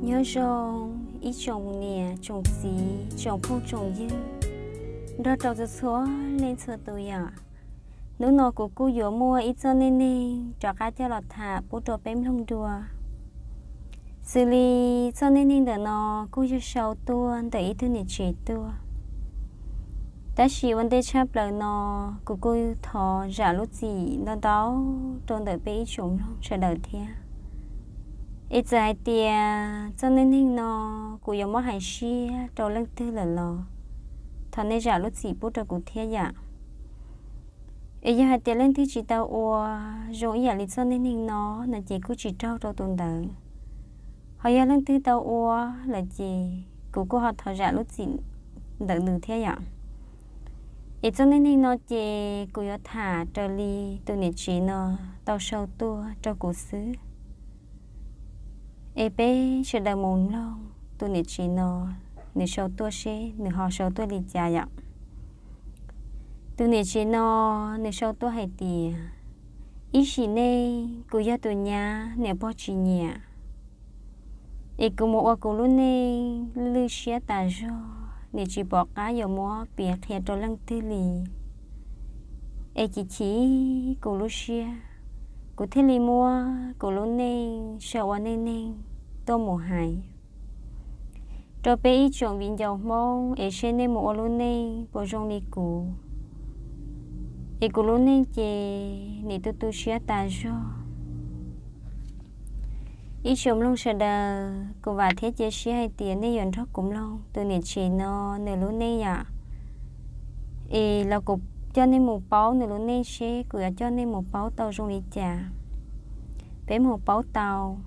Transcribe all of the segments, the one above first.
Nyob zoo ib tsoom niam tsoom txiv tsoom phooj tsoom ywg nrog rau txhua txhua leej txhua tus yom. Hnub no kuv kuj yuav muaj ib txoj neej neeg rov qab coj los tham pub rau peb mloog dua. Xws li txoj neej neeg ntawm no kuj yog sau tuaj ntawm ib tug niam tsev tuaj, tab sis ua ntej tshaj plaws no kuv kuj thov zam lub txim ntau ntau rau ntawm peb ib tsoom mloog sawv daws thiab. Es txawm hais tias txoj neej neeg no kuv yuav muab hais siab rau leej twg lawm los thov nej zam lub txim pub rau kuv thiab yam. Es yog hais tias leej twg tsis tau ua zoo ib yam li txoj neej neeg no no ces kuj tsis raug rau tus ntawd. Ho yog leej twg tau ua lawm ces kuv kuj ho thov zam lub txim ntawm nws thiab yom. Es txoj neej neeg no ces kuv yuav tham raws li tus niam tsev no tau sau tuaj rau kuv xwb. Es peb sawv daws mus mloog tus niam tsev no nws sau tuaj seb nws ho sau tuaj li cas yom. Tus niam tsev no nws sau tuaj hais tias, ib sim neej kuv yog tus nyab niam pog tsis nyiam, es kuv mus ua kuv lub neej lwj siab tas zog, nim tsis pom qab yuav muab piav qhia rau leej twg li. Es chim chim kuv lub siab, kuv thiaj li muab kuv lub neej sau ua neej neeg tuaj mus hais rau peb ib tsoom viv ncaus Hmoob es seb nej mus ua lub neej puas zoo li kuv. Es kuv lub neej ces nim tu tu siab tas zog. Ib tsoom mloog sawv daws, kuv vam thiab cia siab hais tias nej yuav nrog kuv mloog tus niam tsev no nws lub neej yom. Es los kuv coj nej mus paub nws lub neej seb kuv yuav coj nej mus paub tau zoo li cas. Peb mus paub tau.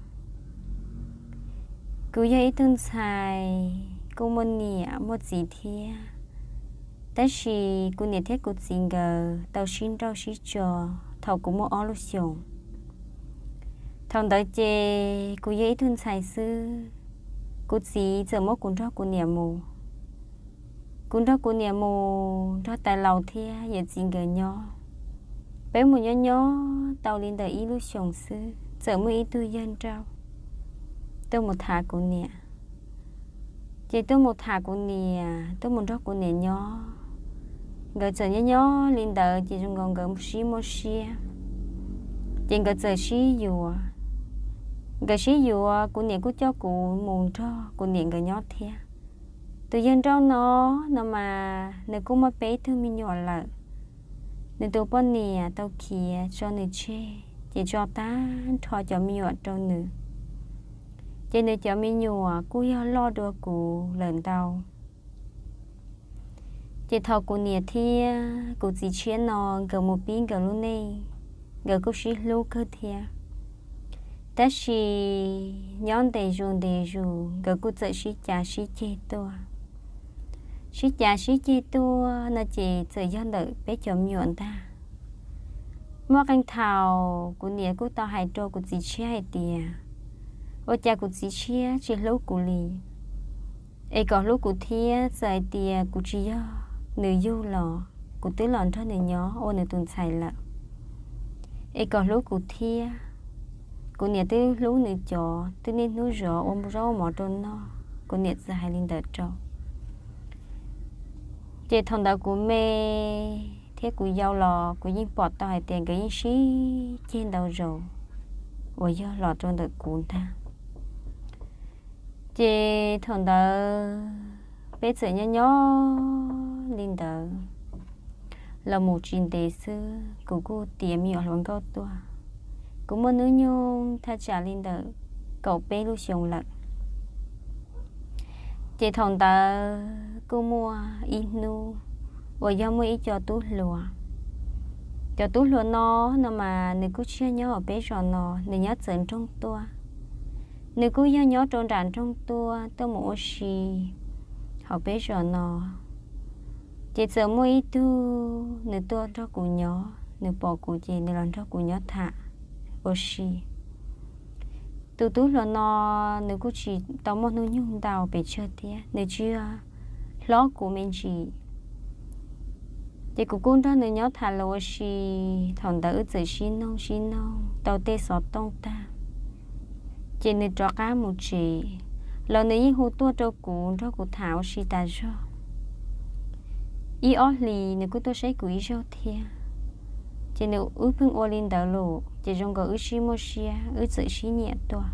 Kuv yog ib tug ntxhais kuj muaj niam muaj txiv thiab, tab sis kuv niam thiab kuv txiv nkawd tau sib nrauj sib tso thaum kuv muaj ob lub xyoos. Thaum ntawd ces kuv yog ib tug ntxhais xwb, kuv txiv txawm muab kuv nrog kuv niam mus. Kuv nrog kuv niam mus nrog tais laus thiab yawm txiv nkawd nyob. Peb mus nyob nyob tau li ntawm ib lub xyoos xwb, txawm muaj ib tug yawg nrauj tuaj mus tham kuv niam. Ces tuaj mus tham kuv niam, tuaj mus nrog kuv niam nyob. Nkawd txawm nyob nyob li ntawd ces zoo nkaus nkawd sib muaj siab, ces nkawd txawm sib yuav. Nkawd sib yuav, kuv niam kuj coj kuv mus nrog kuv niam nkawd nyob thiab. Tus yawg nrauj no, no mas nws kuj muaj peb tug me nyuam lawm. Nws tus poj niam tau khiav tso nws tseg, ces tso tag nrho cov me nyuam rau nws. Ces nws cov me nyuam kuj yog loj dua kuv lawm ntau. Ces thaum kuv niam thiab kuv txiv tshiab no nkawd mus pib nkawd lub neej, nkawd kuj sib hlub kawg thiab. Tab sis nyob ntev zus ntev zus nkawd kuj txawm sib cav sib ceg tuaj. Sib cav sib ceg tuaj no ces txawm yog ntawm peb cov me nyuam ntag. Muaj qee thaum kuv niam kuj tau hais rau kuv txiv tshiab hais tias, ua cas kuv txiv tshiab tsis hlub kuv li? Es kom hlub kuv thiab, txawm hais tias kuv tsis yog nws yug los kuv twb los nrog nws nyob ua nws tus ntxhais lawm. Es kom hlub kuv thiab, kuv niam twb hlub nws cov twb niaj hnub zov ua zaub ua mov rau noj, kuv niam txawm hais li ntawd rau. Ces thaum ntawd kuv me thiab kuv yau los kuv yeej pom tau hais tias nkawd yeej sib ceg ntau zaus uas yog los rau ntawm kuv ntag. Ces thaum ntawd peb txawm nyob nyob li ntawd los mus tsis ntev xwb kuv kuj tiav me nyuam hluas nkauj tuaj. Kuv muaj hnub nyoog thaj tsam li ntawm kaum peb lub xyoos lawm. Ces thaum ntawd kuj muaj ib hnub uas yog muaj ib co tub hluas. Cov tub hluas no, no mas nws kuj tsis yog nyob hauv peb zos no, nws nyob txawv nroog tuaj. Nws kuj yog nyob rau nram nroog tuaj, tuaj mus ua si hauv peb zos no. Ces txawm muaj ib tug nws tuaj nrog kuv nyob, nws pom kuv ces nws los nrog kuv nyob tham ua si. Tus tub hluas no nws kuj tsis tau muaj hnub nyoog ntau pes tsawg thiab, nws tsis yog hlob kuv me ntsis. Ces kuv kuj nrog nws nyob tham los ua si. Thaum ntawd wb txawm sib noog sib noog tau tej xov tooj tag, ces nws rov qab mus tsev. los nws yeej hu tuaj rau kuv nrog kuv tham ua si tas zog. Ib ob hlis nws kuj tuaj saib kuv ib zaug thiab. Ces nws, wb pheej ua li ntawd lawm ces zoo nkaus wb sib muaj siab, wb txawm sib nyiam tuaj.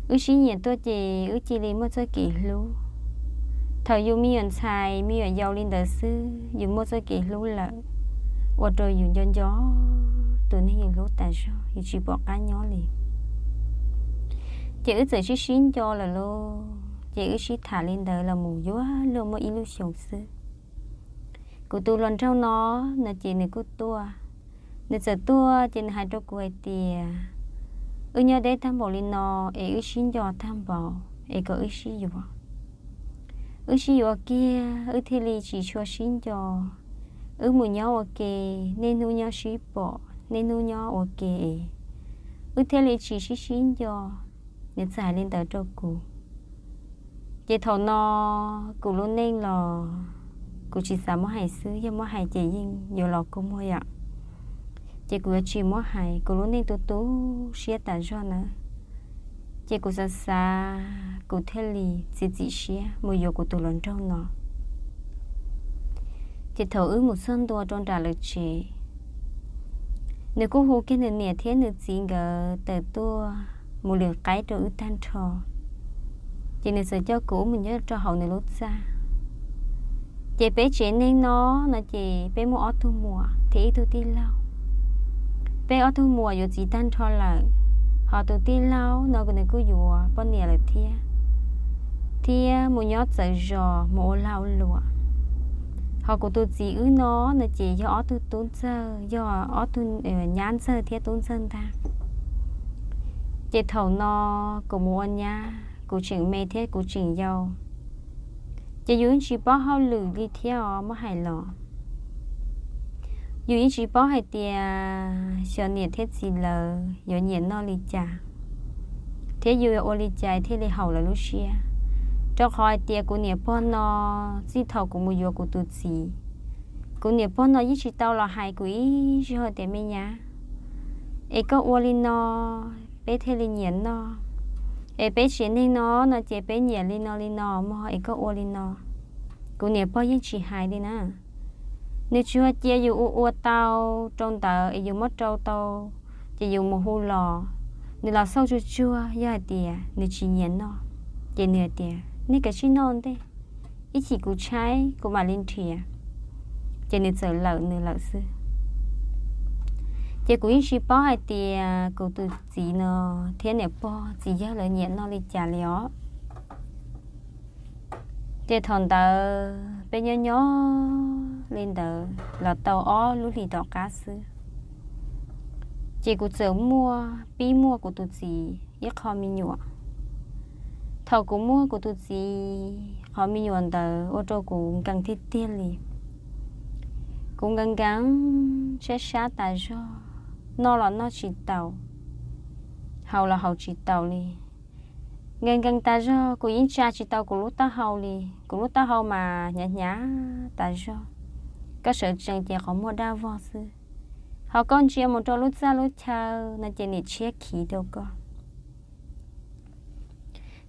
Wb sib nyiam tuaj ces wb cia li muaj txoj kev hlub. Thaum yus me nyuam ntxhais me nyuam yaus li ntawd xwb, yus muaj txoj kev hlub lawm, ua rau yus nco nco tus neeg yus hlub tas zog, yus tsis pom qab nyob li. Ces wb txawm sib sib nco lawm lauj, ces wb sib tham li ntawd los mus yuav luag muaj ib lub xyoos xwb. Kuv tus hluas nraug no, no ces nws kuj tuaj. Nws txawm tuaj ces nws hais rau kuv hais tias, wb nyob deb tag npaum li no es wb sib nco tag npaum es kom wb sib yuav. Wb sib yuav kiag wb thiaj li tsis tshua sib nco. Wb mus nyob ua ke, niaj hnub nyob sib pom, niaj hnub nyob ua ke es wb thiaj li tsis sib sib nco. Nws txawm hais li ntawd rau kuv. Ces thaum no kuv lub neej los kuv tsis xav muab hais xwb, yog muab hais ces yeej yuav los kua muag yom. Ces kuv yuav tsis muab hais, kuv lub neej tu tu siab tas zog nawb. Ces kuv xav xav, kuv thiaj li txiav txim siab mus yuav kuv tus hluas nraug no. Ces thaum wb mus txog ntua rau nram lawv tsev, nws kuj hu kiag nws niam thiab nws txiv nkawd tawm tuaj mus lwm qaib rau wb tag nrho. Ces nws txawm coj kuv wb mus nyob rau hauv nws lub txaj. Ces peb tsev neeg no, no ces peb muaj ob tug muam thiab ib tug tij laug. Peb ob tug muam yuav txiv tag nrho lawm, ho tus tij laug no nws kuj yuav poj niam lawm thiab, thiab mus nyob txawv zos mus ua lag ua luam. Ho kuv tus txiv wb no, no ces yog ob tug tub ntxawg, yog ob tug nyab ntxawg thiab tub ntxawg ntag. Ces thaum no kuv mus ua nyab, kuv tseem me thiab kuv tseem yau, ces yus yeej tsis paub hauj lwm li thiab os, muab hais los yus yeej tsis paub hais tias xyov niam thiab txiv lawv yuav nyiam noj li cas, thiab yus yuav ua li cas thiaj li haum lawv lub siab. Rau qhov hais tias kuv niam pog no, txij thaum kuv mus yuav kuv tus txiv, kuv niam pog no yeej tsis tau los hais kuv ib zaug tias me nyab, es koj ua li no peb thiaj li nyiam noj, es peb tsev neeg no, no ces peb nyiam li no li no mog, es koj ua li no. Kuv niam pog yeej tsis hais li na. Nws tsuas cia yus ua ua tau rau ntawd es yus muab rau tau, ces yus mus hu los, nws los xauj tsuag tsuag, yog hais tias nws tsis nyiam noj, ces nws hais tias nej kav tsij noj ntej, ib chim kuv tshaib kuv mam li nrhiav. Ces nws txawm lawm nws lawm xwb. Ces kuv yeej tsis paub hais tias kuv tus txiv no thiab niam pog txiv yawg lawv nyiam noj li cas li os. Ces thaum ntawd peb nyob nyob li ntawd los tau ob lub hlis tom qab xwb, ces kuv txawm muaj, pib muaj kuv tus txiv ib qho me nyuam. Thaum kuv muaj kuv tus txiv qhov me nyuam ntawd ua rau kuv nkees tiag tiag li. Kuv nkees nkees sab sab tas zog, noj los noj tsis taus, haus los haus tsis taus li. Nkees nkees tas zog kuv yeej tsa tsis tau kuv lub taub hau li. Kuv lub taub hau mas hnyav hnyav tas zog, koj sawv tsees ces qhov muag daj vog xwb. Ho koj ntsia mus rau lub txaj lub chaw no ces niam tshiab khiv rau koj.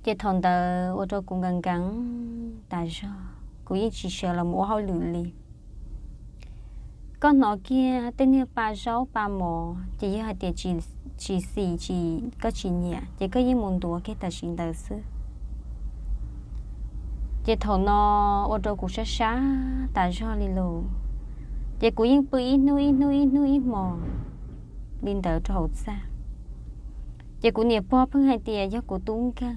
Ces thaum ntawd ua rau kuv nkees nkees tas zog, kuv yeej tsis sawv los mus ua hauj lwm li. Koj hnov kiag tej niag pa zaub pa mov ces yog hais tias tsis xis, tsis, koj tsis nyiam ces koj yeej mus ntuav kiag tam sim ntawd xwb. Ces thaum no ua rau kuv sab sab tas zog li lauj. Ces kuv yeej pw ib hnub ib hnub ib hnub ib hmos li ntawd rau hauv txaj. Ces kuv niam pog pheej hais tias yog kuv tub nkeeg,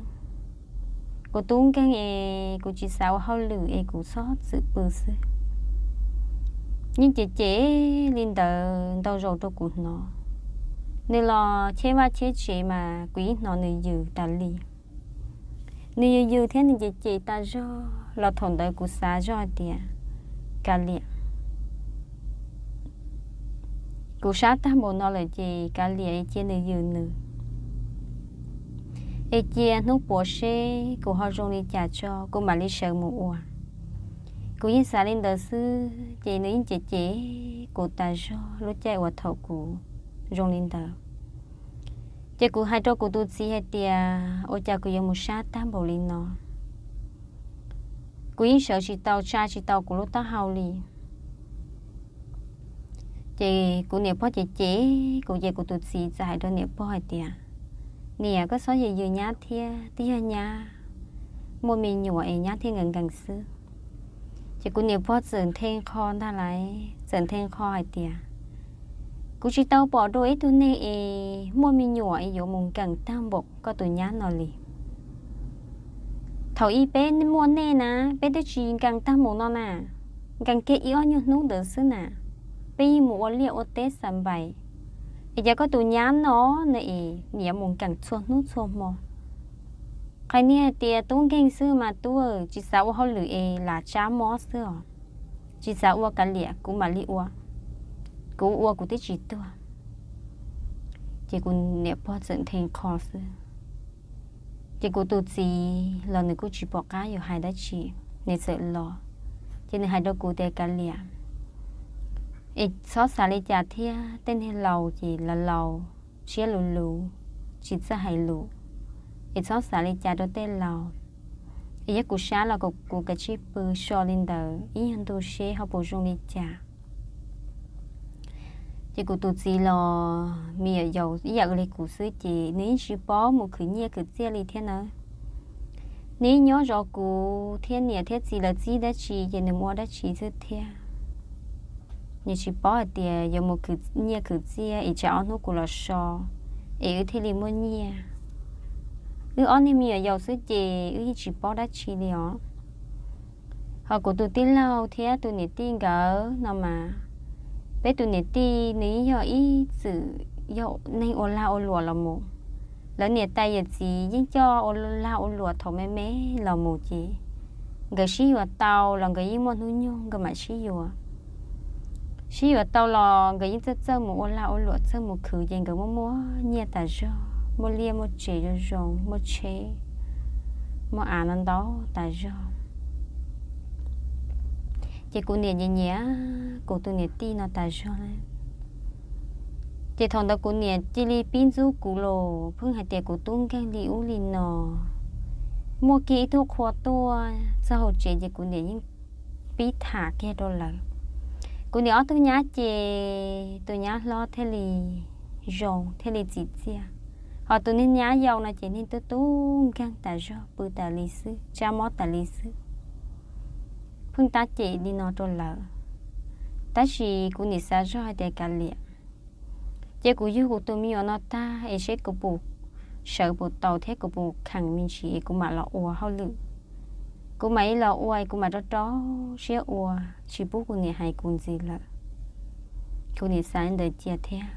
kuv tub nkeeg es kuv tsis xav ua hauj lwm es kuv txhob txwm pw xwb. Yeej cem cem li ntawd ntau zaus rau kuv hnov. Nws los cheb vaj cheb tsev mas kuv yeej hnov nws yws tas li. Nws yws yws thiab nws cem cem tas zog los thaum ntawd kuv xav zog hais tias, kav liam, kuv sab tag npaum no lawm ces kav liam es cia nws yws nws, es cia hnub puav seb kuv ho zoo li cas tso kuv mam li sawv mus ua. Kuv yeej xav li ntawd xwb ces nws yeej cem cem kuv tas zog lub caij uas thaum kuv zoo li ntawd. Ces kuv hais rau kuv tus txiv hais tias, ua cas kuv yuav mus sab tag npaum li no? Kuv yeej sawv tsis tau, tsa tsis tau kuv lub taub hau li. Ces kuv niam pog cem cem kuv, ces kuv tus txiv txawm hais rau niam pog hais tias, niam, koj txhob yws yws nyab thiab, twb yog nyab muaj me nyuam es nyab thiaj nkees nkees xwb. Ces kuv niam pog txawm nthe nqho ntag lauj, txawm nthe nqho hais tias, kuv tsis tau pom dua ib tug neeg es muaj me nyuam es yuav mus nkees tag npaum koj tus nyab no li. Thaum ub peb muaj nej na, peb twb tsis nkees tag npaum no na, nkees kiag ib ob nyuag hnub ntawd xwb na, peb yeej mus ua liaj ua teb xa npais. Es cas koj tus nyab no na es nws yuav mus nkees txhua hnub txhua hmo? Qhia nej hais tias tub nkeeg xwb mas tub, tsis xav ua hauj lwm es lam tsab mob xwb os. Tsis xav ua kav liam, kuv mam li ua, kuv ua kuv twb tsis tuag. Ces kuv niam pog txawm nthe nqho xwb. Ces kuv tus txiv los nws kuj tsis pom qab yuav hais dab tsi, nws txawm los, ces nws hais rau kuv tias, kav liam, es txhob xav li cas thiab, tej neeg laus ces los laus, siab luv luv, tsis txawj hais lus, es txhob xav li cas rau tej laus. Es yog kuv sab los kuv kav tsij pw so li ntawd ib nyuag ntu seb ho puas zoo li cas. Ces kuv tus txiv los me nyuam yaus ib yam li kuv xwb ces nws yeej tsis paub mus khwv nyiaj khwv txiaj li thiab nawb. Nws yeej nyob zov kuv thiab niam thiab txiv lawv txib dab tsi ces nws mus ua dab tsi xwb thiab. Nws tsis paub hais tias yuav mus khwv nyiaj khwv txiaj es tsam ob hnub kuv los so es wb thiaj li muaj nyiaj. Wb ob niag me nyuam yaus xwb ces wb yeej tsis paub dab tsi li os. Ho kuv tus tij laug thiab tus niam tij nkawd no mas, peb tus niam tij nws yeej yog ib txwm yog neeg ua lag ua luam los mus. Lawv niam tais yawm txiv yeej coj ua lag ua luam thaum me me los mus ces nkawd sib yuav tau los nkawd yeej muaj hnub nyoog nkawd mam sib yuav. Sib yuav tau los nkawd yeej txawj txawj mus ua lag ua luam, txawj mus khwv ces nkawd muaj muaj nyiaj tas zog, muaj liaj muaj tsev zoo zoo, muaj tsheb, muaj av no ntau tas zog. Ces kuv niam nyiam nyiam kuv tus niam tij no tas zog. Ces thaum ntawd kuv niam cia li pib ntxub kuv los pheej hais tias kuv tub nkeeg li ub li no. Muaj kiag ib tug qhua tuaj txog hauv tsev ces kuv niam yeej pib tham kiag rau lawv. Kuv niam ob tug nyab ces tus nyab hlob thiaj li zoo thiaj li txim txiaj, ho tus niag nyab yau no ces niag tub tub nkeeg tas zog, pw tas li xwb, tsab mob tas li xwb. Pheej tab cem li no rau lawv, tab sis kuv niam xav zog hais tias kav liam, ces kuv yug kuv tus me nyuam no tag es seb kuv puas sawv puas tau thiab kuv puas khees me ntsis es kuv mam los ua hauj lwm. Kuv mam li los ua es kuv mam rau rau siab ua, tsis pub kuv niam hais kuv ntxiv lawm. Kuv niam xav li ntawd cia thiab.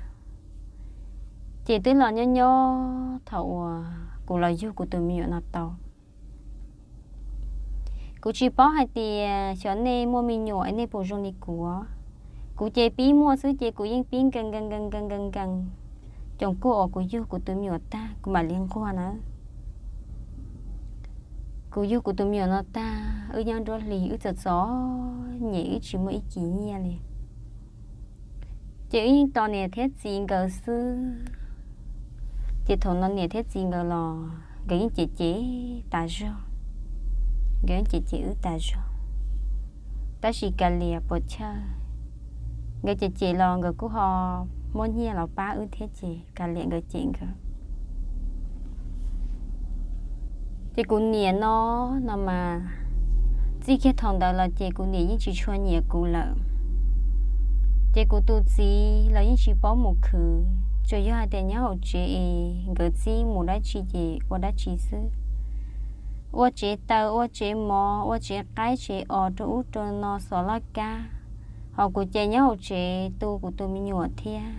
Ces twb los nyob nyob thaum uas kuv los yug kuv tus me nyuam no tau, kuv tsis paub hais tias xyov nej muaj me nyuam nej puas zoo li kuv. Kuv ces pib muaj xwb ces kuv yeej pib nkees nkees nkees nkees nkees nkees. Coom kuj uas kuv yug kuv tus me nyuam tag kuv mam li nquag na. Kuv yug kuv tus me nyuam no tag wb nyob nruab hlis wb txom txom nyem wb tsis muaj ib kis nyiaj li. Ces wb yeej tos niam thiab txiv nkawd xwb. Ces thaum no niam thiab txiv nkawd los nkawd yeej cem cem tas zog, nkawd yeej cem cem wb tas zog. Tab sis kav liam puas chawj, nkawd cem cem los nkawd kuj ho muab nyiaj los pab wb thiab ces kav liam nkawd cem nkawd. Ces kuv niam no, no mas, txij kiag thaum ntawd los ces kuv niam yeej tsis tshua nyiam kuv lawm. Ces kuv tus txiv los yeej tsis paub mus khwv, tsuas yog hais tias nyob hauv tsev es nkawd txib mus dab tsi ces ua dab tsi xwb. Ua tsev taws ua tsev mov ua tsev qaib tsev os rau ub rau no xov laj kab, ho kuv ces nyob hauv tsev tu kuv tus me nyuam thiab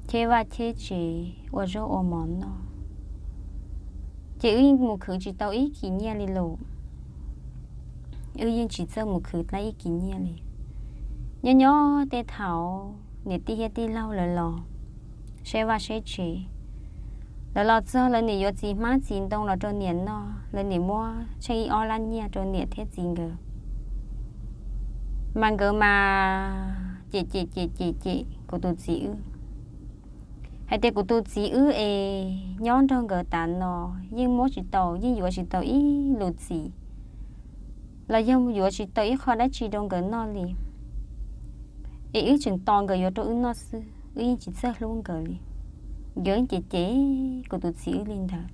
cheb vaj cheb tsev ua zaub ua mov noj. Ces wb yeej mus khwv tsis tau ib kis nyiaj li los, wb yeej tsis txawj mus khwv tau ib kis nyiaj li. Nyob nyob tej thaum niam tij thiab tij laug lawv los saib vaj saib tsev, lawv los txog lawv niam yuav txiv hmab txiv ntoo los rau niam noj, lawv niam muab tsheej ib ob lab nyiaj rau niam thiab txiv nkawd. Mas nkawd mas cem cem cem cem cem kuv tus txiv wb. hais tias kuv tus txiv wb es nyob nrog nkawd tas no yeej muab tsis tau, yeej yuav tsis tau ib lus txiv los yog yuav tsis tau ib qho dab tsi rau nkawd noj li. Es wb tseem tos nkawd yuav rau wb noj xwb, wb yeej tsis txawj hlub nkawd li. Nkawd yeej cem cem kuv tus txiv wb li ntawd.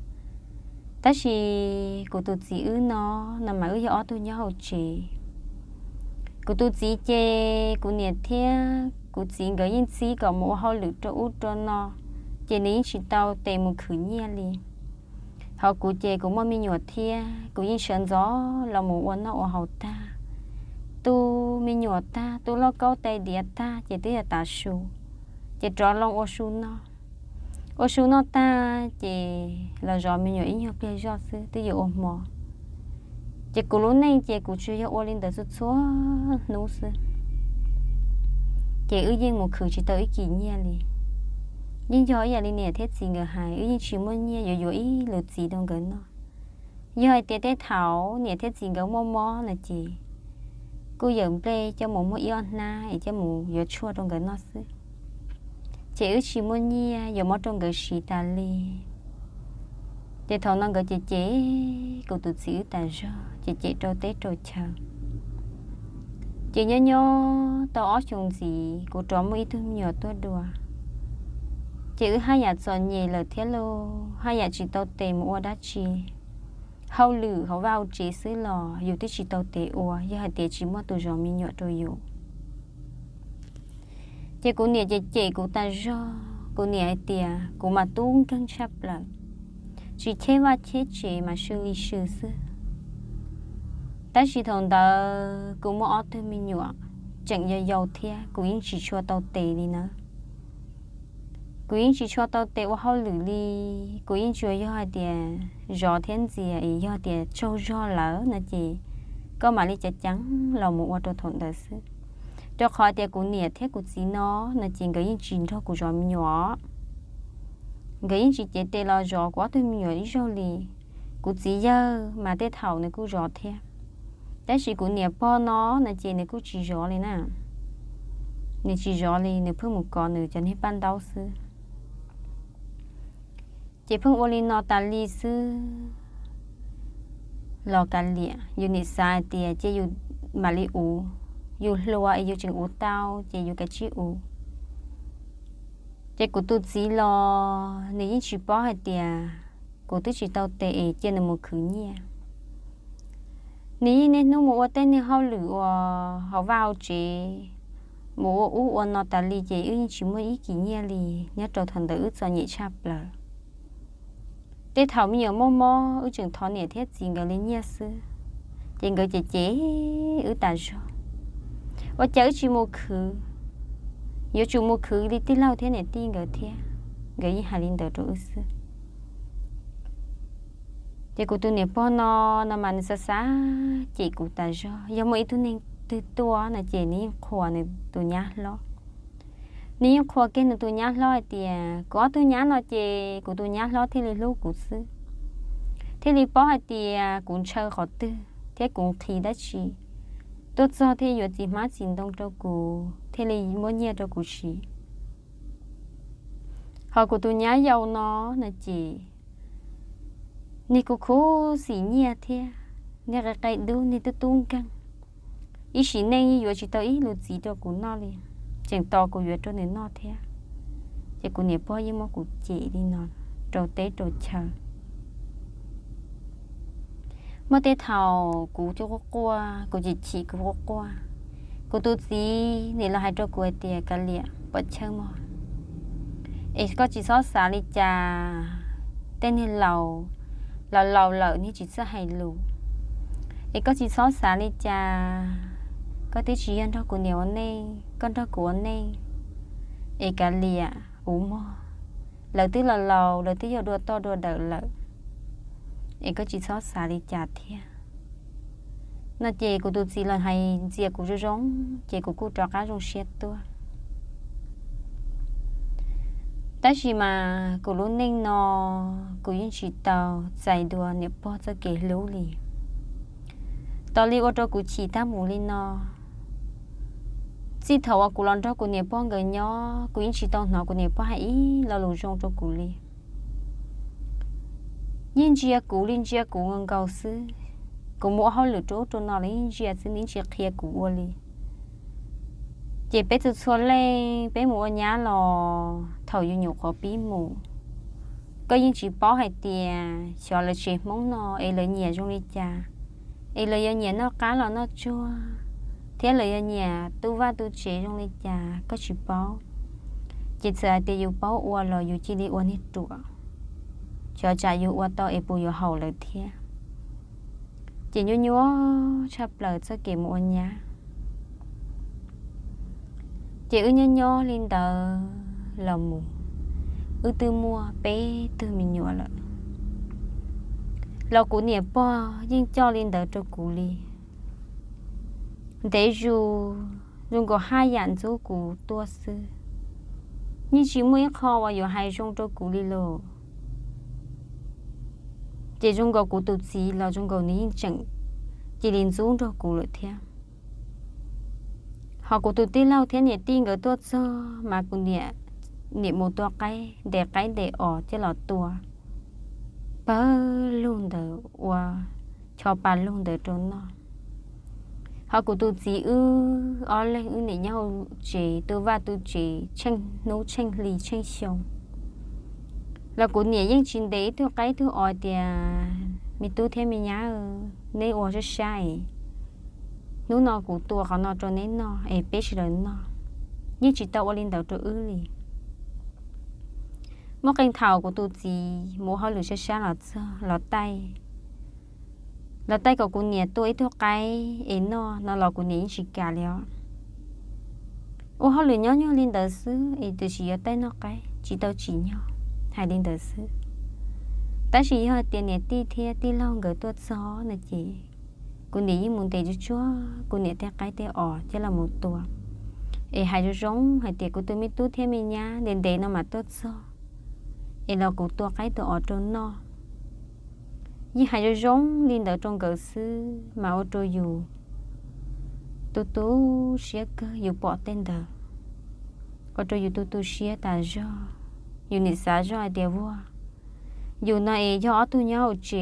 Tab sis kuv tus txiv wb no, no mas wb yog ob tug nyob hauv tsev. Kuv tus txiv ces kuv niam thiab kuv txiv nkawd yeej txib kom mus ua hauj lwm rau ub rau no, ces nws yeej tsis tau tes mus khwv nyiaj li. Hos kuv ces kuv muaj me nyuam thiab kuv yeej sawv ntxov los mus ua noj ua haus tag, tu me nyuam tag, tu lauj kaub tais diav tag ces twb yog tav su, ces rov loo ua su noj. Ua su noj tag ces los zov me nyuam ib nyuag pliag zoj xwb twb yuav ua hmo. Ces kuv lub neej ces kuv tsuas yog ua li ntawd txhua txhua hnub xwb. Ces wb yeej mus khwv tsis tau ib kis nyiaj li. Yeej yog ib yam li niam thiab txiv nkawd hais, wb yeej tsis muaj nyiaj yuav yuav ib lus txiv rau nkawd noj. Yog hais tias tej thaum niam thiab txiv nkawd muaj mob no ces kuj yawm nplej coj mus muab ib ob hnab es coj mus yuav tshuaj rau nkawd noj xwb. Ces wb tsis muaj nyiaj yuav muab rau nkawd siv tas li. Ces thaum no nkawd cem cem kuv tus txiv wb tas zog, cem cem rau teb rau chaw. Ces nyob nyob tau ob xyoos ntxiv kuv rov muaj ib tug me nyuam tuaj dua. Ces wb haj yam txom nyem lawm thiab lauj, haj yam tsis tau tes mus ua dab tsi. Hauj lwm hauv vaj hauv tsev xwb los yus twb tsis tau tes ua, yog hais tias tsis muaj tus zov me nyuam rau yus. Ces kuv niam cem cem kuv tas zog, kuv niam hais tias kuv mas tub nkeeg tshaj plaws, tsis cheb vaj cheb tsev mas sw li sw xwb. Tab sis thaum ntawd kuv muaj ob tug me nyuam tseem yau yau thiab kuv yeej tsis tshua tau tes li nawb. Kuv yeej tsis tshua tau tes ua hauj lwm li, kuv yeej tsuas yog hais tias zov thiab ntxias es yog tias tsaug zog lawm no ces koj mam li cav ceev los mus ua rau thaum ntawd xwb. Rau qhov tias kuv niam thiab kuv txiv no, no ces nkawd yeej tsis nrog kuv zov me nyuam. Nkawd yeej tsis cev tes los zov kuv ob tug me nyuam ib zaug li. Kuv txiv yawg mas tej thaum nws kuj zov thiab, tab sis kuv niam pog no, no ces nws kuj tsis zov li na. Nws tsis zov li, nws pheej mus kov nws cov niag paj ntaub xwb. Ces pheej ua li no tas li xwb los kav liam, yus nim xav hais tias ces yus mam li uv, yus hluas es yus tseem uv tau ces yus kav tsij uv. Ces kuv tus txiv los nws yeej tsis paub hais tias kuv twb tsis tau tes es cia nws mus khwv nyiaj. Nws yeej niaj hnub mus ua tej niag hauj lwm uas hauv vaj hauv tsev, mus ua ub ua no tas li ces wb yeej tsis muaj ib kis nyiaj li nyob rau thaum ntawd wb txom nyem tshaj plaws. Tej thaum me nyuam muaj mob wb tseem thov niam thiab txiv nkawd li nyiaj xwb, ces nkawd cem cem wb tas zog. Ua cas wb tsis mus khwv, yuav tsum mus khwv li tij laug thiab niam tij nkawd thiab, nkawd yeej hais li ntawd rau wb xwb. Ces kuv tus niam pog no, no mas nws xav xav cem kuv tas zog, yog muaj ib tug neeg twg tuaj no ces nws yeej qhuas nws tus nyab hlob. Nws yeej qhuas kiag nws tus nyab hlob hais tias kuv ob tug nyab no ces kuv tus nyab hlob thiaj li hlub kuv xwb, thiaj li paub hais tias kuv ntshaw qhov twg thiab kuv nqhis dab tsi, tuaj txog thiaj yuav txiv hmab txiv ntoo rau kuv thiaj li muab nyiaj rau kuv siv. Hos kuv tus nyab yau no, no ces nws kuj khuv xim nyiaj thiab, nws qe qe dub, nws tub tub nkeeg, ib sim neej yuav tsis tau ib lus txiv rau kuv noj li, tseem tos kuv yuav rau nws noj thiab. Ces kuv niam pog yeej muab kuv cem li no rau teb rau chaw. Muaj tej thaum kuv quaj quaj, kuv chim chim kuv quaj quaj, kuv tus txiv nim los hais rau kuv hais tias, Kav liam, pom chawj mog, es koj tsis txhob xav li cas. Tej niag laus, laus laus lawm niag tsis txawj hais lus, es koj tsis txhob xav li cas. Koj twb tsis yog nrog kuv niam ua neej, koj nrog kuv ua neej. Es kav liam, uv mog, lawv twb laus laus, lawv twb yog dua toj dua dawm lawm, es koj tsis txhob xav li cas thiab. No ces kuv tus txiv los hais ntxias kuv zoo zoo, ces kuv kuj rov qab zoo siab tuaj. Tab sis mas kuv lub neej no kuv yeej tsis tau txais dua niam pog txoj kev hlub li. Tas li ua rau kuv chim tag mus li no, Txij thaum uas kuv los nrog kuv niam pog nkawd nyob, kuv yeej tsis tau hnov kuv niam pog hais ib lo lus zoo rau kuv li. Yeej ntsia kuv li ntsia kuv nkaus xwb. Kuv mus ua hauj lwm rau ub rau no los yeej ntsia xwb, nws yeej tsis qhia kuv ua li. Ces peb txhua txhua leej peb mus ua nyab los thaum yus nyuam qhuav pib mus, koj yeej tsis paub hais tias xyov lawv tsev Hmoob no es lawv nyiam zoo li cas, es lawv yuav nyiam noj qab los noj tsuag, thiab lawv yuav nyiam tu vaj tu tsev zoo li cas koj tsis paub. Ces txawm hais tias yus paub ua los yus cia li ua niag ruam, xyov tsam yus ua tau es puas yuav haum lawv thiab. Ces nyuaj nyuaj tshaj plaws txoj kev mus ua nyab. Ces wb nyob nyob li ntawd los mus, wb twb muaj peb tug me nyuam lawm, los kuv niam pog yeej coj li ntawd rau kuv li. Ntev zus zoo nkaus haj yam ntxub kuv tuaj xwb, yeej tsis muaj ib qho uas yuav hais zoo rau kuv li lauj. Ces zoo nkaus kuv tus txiv los zoo nkaus nws yeej tseem cia li ntxub nrog kuv lawm thiab. Ho kuv tus tij laug thiab niam tij nkawd tuaj txog mas kuv niam, niam mus tua qaib, ntes qaib ntes os coj los tua pawg lug ntawd ua cho pa lug ntawd rau noj. Ho kuv tus txiv wb ob leeg wb niam nyob hauv tsev tu vaj tu tsev tsheej hnub tsheej hli tsheej xyoo, los kuv niam yeej tsis ntes ib tug qaib ib tug os tias, me tub thiab me nyab, neb ua sab sab es hnub no kuv tua qhov no rau neb noj es peb sawv daws noj. Yeej tsis tau ua li ntawd rau wb li. Muaj qee thaum kuv tus txiv mus ua hauj lwm sab sab los txog los taij, los taij kom kuv niam tua ib tug qaib es noj no los kuv niam yeej tsis kam li os. Ua hauj lwm nyob nyuag li ntawd xwb es twb tsis yuav taij noj qaib tsis tau tsim nyog, hais li ntawd xwb. Tab sis yog hais tias niam tij thiab tij laug nkawd tuaj txog no ces kuv niam yeej mus ntes tsuag tsuag kuv niam tej qaib tej os coj los mus tua, es hais zoo zoo hais tias kuv tus me tub thiab me nyab ntev ntev no mas tuaj txog es los kuv tua qaib tua os rau noj. Yeej hais zoo zoo li ntawd rau nkawd xwb mas ua rau yus tu tu siab kawg, yus pom tej ntawd ua rau yus tu tu siab tas zog. Yus nim xav zoj hais tias, vuag, yus no es yog ob tug nyob hauv tsev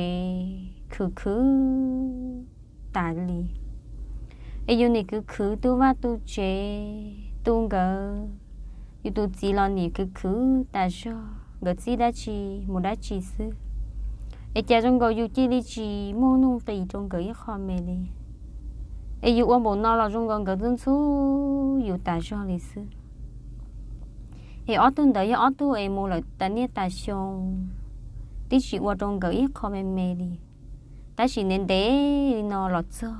khwv khwv tas li, es yus nim khwv khwv tu vaj tu tsev tu nkawd, yus tus txiv los nim khwv khwv tas zog, nkawd txib dab tsi mus dab tsi xwb, es cas zoo nkaus yus cia li tsis muaj nuj nqis rau nkawd ib qho me li. Es yus ua npaum no los zoo nkaus nkawd ntxub ntxub yus tas zog li xwb. Es ob tug ntawd yog ob tug es mus lawm tas niaj tas xyoo, twb tsis ua rau nkawd ib qho me me li. Tab sis ntev ntev li no los txog,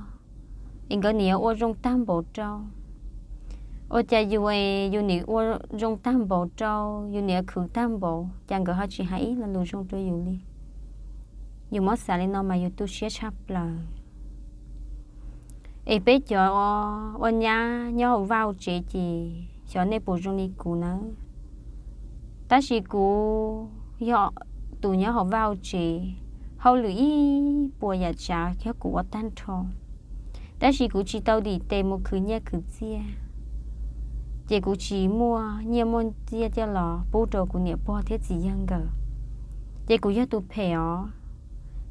es nkawd nim yuav ua zoo tag npaum rau. Ua cas yus es yus nim ua zoo tag npaum rau, yus nim yuav khwv tag npaum, cas nkawd ho tsis hais ib lo lus zoo rau yus li. Yus muab xav li no mas yus tu siab tshaj plaws. Es peb cov ua nyab nyob hauv vaj hauv tsev ces xyov nej puas zoo li kuv nawb. Tab sis kuv yog tus nyob hauv vaj hauv tsev, hauj lwm ib puas yam tsav yog kuv ua tag nrho. Tab sis kuv tsis tau dim tes mus khwv nyiaj khwv txiaj, ces kuv tsis muaj nyiaj muaj txiaj coj los pub rau kuv niam pog thiab txiv yawg nkawd. Ces kuv yog tus phem os.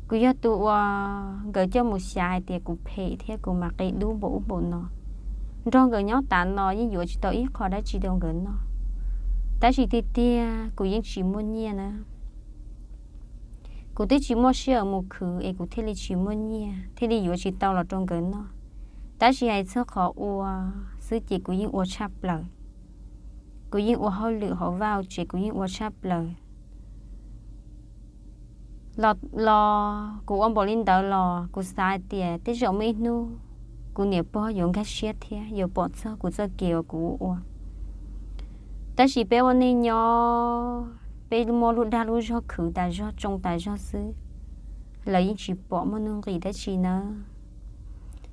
Kuv yog tus uas nkawd coj mus xyav hais tias kuv phem thiab kuv mas qia dub npaum ub npaum no. Nrog nkawd nyob tas no yeej yuav tsis tau ib qho dab tsi rau nkawd noj. Tab sis tiag tiag kuv yeej tsis muaj nyiaj na. Kuv twb tsis muaj sij hawm mus khwv es kuv thiaj li tsis muaj nyiaj, thiaj li yuav tsis tau los rau nkawd noj. Tab sis hais txog qhov ua xwb ces kuv yeej ua tshaj plaws. Kuv yeej ua hauj lwm hauv vaj hauv tsev, kuv yeej ua tshaj plaws. Los, los kuv ua npaum li ntawd los kuv xav hais tias tej zaum muaj ib hnub kuv niam pog yuav nkag siab thiab yuav pom txog kuv txoj kev uas kuv ua. Tab sis peb ua neej nyob, peb muab lub dag lub zog khwv tas zog tsoo tas zog xwb, lawv yeej tsis pom muaj nuj nqis dab tsi nawb.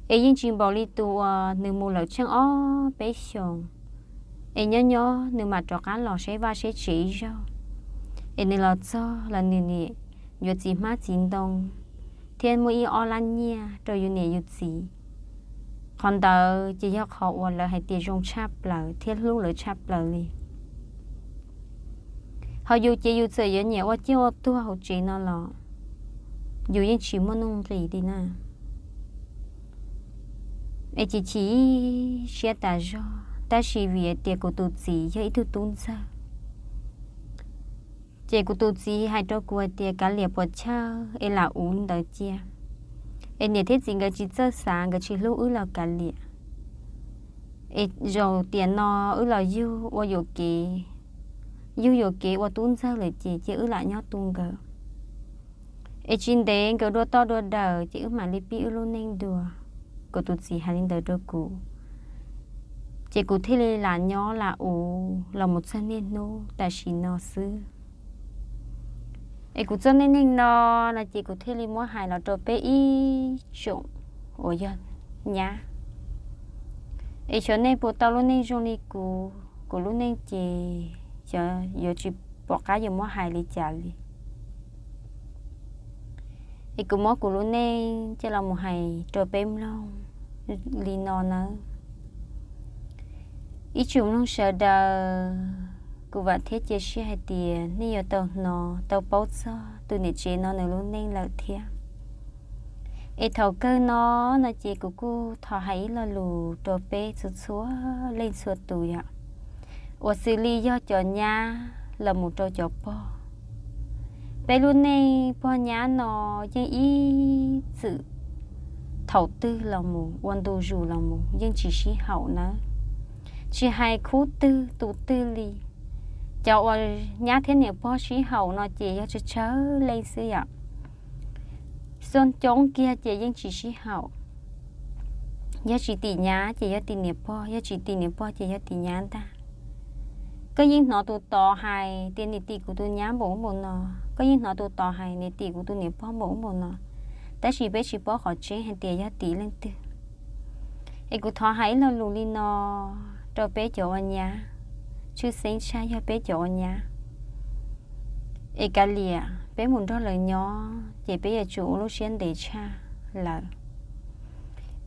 Es yeej tsis npaum li tus uas nws mus lawm tsheej ob peb xyoos, es nyob nyob nws mam rov qab los saib vaj saib tsev ib zaug, es nws los txog los nws nim yuav txiv hmab txiv ntoo thiab muaj ib ob lab nyiaj rau yus niam yus txiv. Qhov ntawd ces yog qhov uas lawv hais tias zoo tshaj plaws thiab hlub lawv tshaj plaws li. Ho yus ces yus txawm yuav nyiam ua ciaj ua tuag hauv tsev no los yus yeej tsis muaj nuj nqis li na. Es chim chim siab tas zog, tab sis vim hais tias kuv tus txiv yog ib tug tub ntxawg, ces kuv tus txiv hais rau kuv hais tias, Kav liam, puas chawj es lam uv ntawd cia. Es niam thiab txiv nkawd tsis txawj xav, nkawd tsis hlub wb los kav liam. Es zaum tiam no wb los yug ua yuam kev, yug yuam kev ua tub ntxawg lawm ces cia wb lam nyob tu nkawd. Es tsis ntev nkawd dua toj dua daws ces wb mam li pib wb lub neej dua. Kuv tus txiv hais li ntawd rau kuv, ces kuv thiaj li lam nyob lam uv los mus txog niaj hnub tam sim no xwb. Es kuv txoj neej neeg no no ces kuv thiaj li muab hais los rau peb ib tsoom uas yog nyab. Es xyov nej puas tau lub neej zoo li kuv, kuv lub neej ces xyov yuav tsis pom qab yuav muab hais li cas li. Es kuv muab kuv lub neej coj los mus hais rau peb mloog li no nawb. Ib tsoom mloog sawv daws, kuv vam thiab cia siab hais tias nej yuav tau hnov tau paub txog tus niam tsev no nws lub neej lawm thiab. Es thaum kawg no no ces kuv kuj thov hais ib lo lus rau peb txhua txhua leej txhua tus yom, uas xws li yog cov nyab los mus rau cov pog. Peb lub neej pog nyab no yeej ib txwm thaum twg los mus ua ntu zus los mus yeej tsis sib haum nawb. Tsis hais khub twg tus twg li, cov uas nyab thiab niam pog sib haum no ces yog tsawg tsawg leej xwb yom. Xyoo coob kiag ces yeej tsis sib haum. Yog tsis tim nyab ces yog tim niam pog, yog tsis tim niam pog ces yog tim nyab ntag. Koj yeej hnov tus tod hais tias niam tim kuv tus nyab npaum ub npaum no, koj yeej hnov tus tod hais niam tim kuv tus niam pog npaum ub npaum no, tab sis peb tsis paub qhov tseeb hais tias yog tim leej twg. Es kuv thov hais ib lo lus li no rau peb cov ua nyab, tshwj xeeb tshaj yog peb cov ua nyab. Es kav liam, peb mus nrog lawv nyob ces peb yuav tsum ua lub siab ntev tshaj lawv.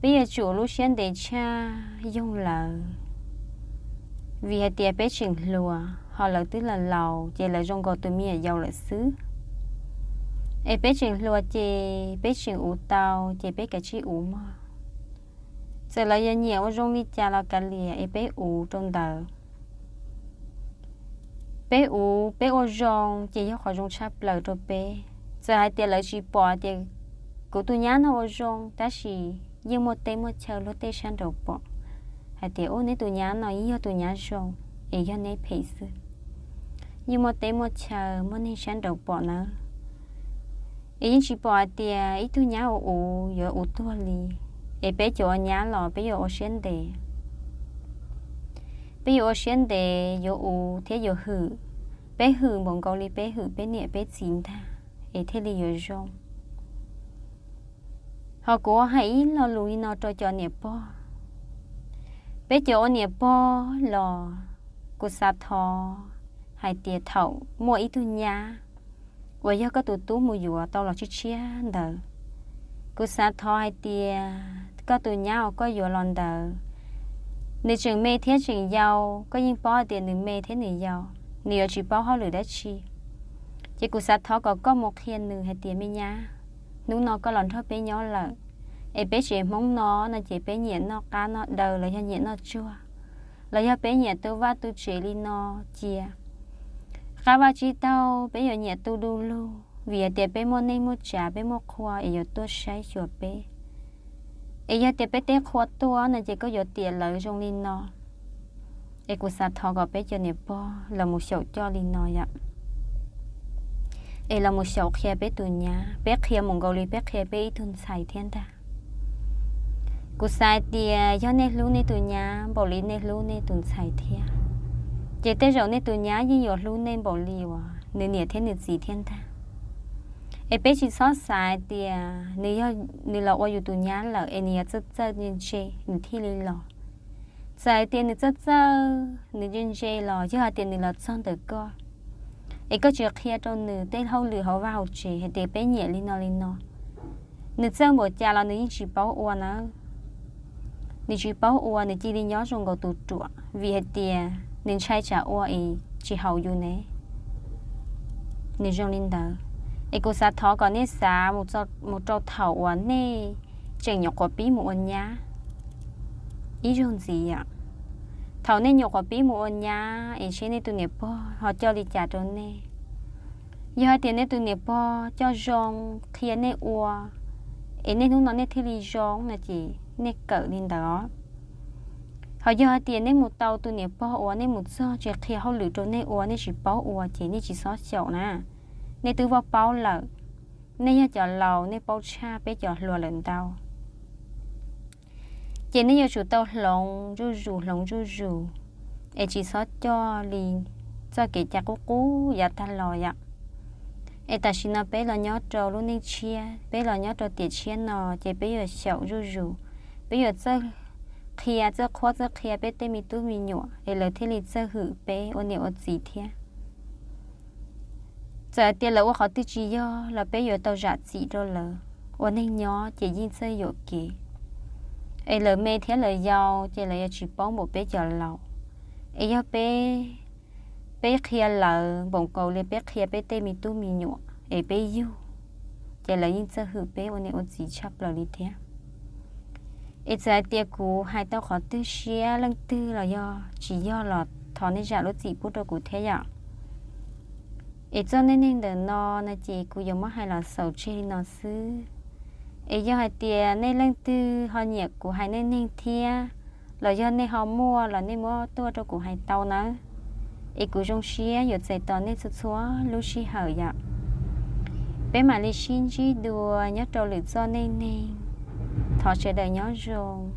Peb yuav tsum ua lub siab ntev tshaj yoog lawv, vim hais tias peb tseem hluas, ho lawv twb laus laus ces lawv zoo nkaus tus me nyuam yaus lawm xwb. Es peb tseem hluas ces peb tseem uv tau ces peb kav tsij uv mog. Txawm lawv yuav nyiam ua zoo li cas los kav liam es peb uv rau ntawd. Peb uv peb ua zoo ces yog qhov zoo tshaj plaws rau peb. Txawm hais tias lawv tsis pom tias kuv tus nyab no ua zoo, tab sis yeej muaj teb muaj chaw luag tej sab nraud pom hais tias, ub, neb tus nyab no yeej yog tus nyab zoo, es yog neb phem xwb. Yeej muaj teb muaj chaw muaj neeg sab nraud pom nawb. Es yeej tsis pom hais tias ib tug nyab uv uv yuav uv tuag li. Es peb cov ua nyab los peb yuav ua siab ntev. Peb yuav ua siab ntev, yuav uv thiab yuav hwm. Peb hwm npaum nkaus li peb hwm peb niam peb txiv ntag es thiaj li yuav zoo. Ho kuv hais ib lo lus li no rau cov niam pog. Peb cov ua niam pog los kuv xav thov hais tias thaum muaj ib tug nyab uas yog koj tus tub mus yuav tau los tshiab tshiab ntawd, kuv xav thov hais tias koj tus nyab uas koj yuav los ntawd, nws tseem me thiab tseem yau, koj yeej paub hais tias nws me thiab nws yau, nws yuav tsis paub hauj lwm dab tsi. Ces kuv xav thov kom koj mus qhia nws hais tias, me nyab, hnub no koj los nrog peb nyob lawm, es peb tsev Hmoob no no ces peb nyiam noj qab noj daw los yog nyiam noj tsuag, los yog peb nyiam tu vaj tu tsev li no cia. Qab vaj tsib taug peb yuav nyiam tu du lug vim hais tias peb muaj neej muaj tsav peb muaj qhua es yuav tuaj saib xyuas peb. Es yog tias peb tej qhua tuaj no ces koj yuav tiam lawv zoo li no. Es kuv xav thov kom peb cov niam pog los mus xyaum coj li no yom, es los mus xyaum qhia peb tus nyab, peb qhia mus nkaus li peb qhia peb ib tug ntxhais thiab ntag. Kuv xav hais tias yog nej hlub nej tus nyab npaum li nej hlub nej tus ntxhais thiab, ces tej zaum nej tus nyab yeej yuav hlub nej npaum li uas nws niam thiab nws txiv thiab ntag. Es peb tsis txhob xav hais tias nws yog, nws los ua yus tus nyab lawm es nws yuav txawj txawj ntse ntse nws thiaj li los. Txawm hais tias nws txawj txawj nws ntse ntse los yog hais tias nws los txog ntawm koj, es koj tsis qhia rau nws tej hauj lwm hauv vaj hauv tsev hais tias peb nyiam li no li no, nws txawj npaum cas los nws yeej tsis paub ua nawb. nws tsis paub ua, nws cia li nyob zoo nkaus tus ruam vim hais tias nws ntshai tsam ua es tsis haum yus ne. Nws zoo li ntawd, es kuv xav thov kom nej xav mus rau thaum uas nej tseem nyuam qhuav pib mus ua nyab ib zaug ntxiv yom. Thaum nej nyuam qhuav pib mus ua nyab es seb nej tus niam pog ho coj li cas rau nej. Yog hais tias nej tus niam pog coj zoo, qhia nej ua, es nej hnub no nej thiaj li zoo no ces nej kawm li ntawd os. Ho yog hais tias nej mus tau tus niam pog uas nej mus txog tsis qhia hauj lwm rau nej ua, nej tsis paub ua ces nej tsis txhob xyaum na. Nej twb vau paub lawm, nej yog cov laus nej paub tshaj peb cov hluas lawm ntau. Ces nej yuav tsum tau hloov zuj zus, hloov zuj zus, es tsis txhob coj li txoj kev cai qub qub yav tag los yom. Es tam sim no peb los nyob rau lub neej tshiab, peb los nyob rau tiam tshiab no, ces peb yuav xyaum zuj zus, peb yuav txawj qhia, txawj qhuab txawj qhia peb tej me tub me nyuam es lawv thiaj li txawj hwm peb ua niam ua txiv thiab. Txawm hais tias lawv ua qhov twg tsis yog los peb yuav tau zam txim rau lawv. Ua neeg nyob ces yeej txawj yuam kev, es lawv me thiab lawv yau ces lawv yuav tsis paub npaum peb cov laus. Es yog peb, peb qhia lawv npaum nkaus li peb qhia peb tej me tub me nyuam es peb yug, ces lawv yeej txawj hwm peb ua niam ua txiv tshaj plaws li thiab. Es txawm hais tias kuv hais tau qhov twg siab leej twg los yog tsis yog los thov nej zam lub txim pub rau kuv thiab yom. Es txoj neej neeg ntawm no no ces kuv yuav muab hais los xaus tseg li no xwb. Es yog hais tias nej leej twg ho nyiam kuv hais neej neeg thiab, los yog nej ho muaj los nej muab tuaj rau kuv hais tau nawb. Es kuv zoo siab yuav txais tos nej txhua txhua lub sij hawm yom. Peb mam li sib ntsib dua nyob rau lwm txoj neej neeg. Thov sawv daws nyob zoo.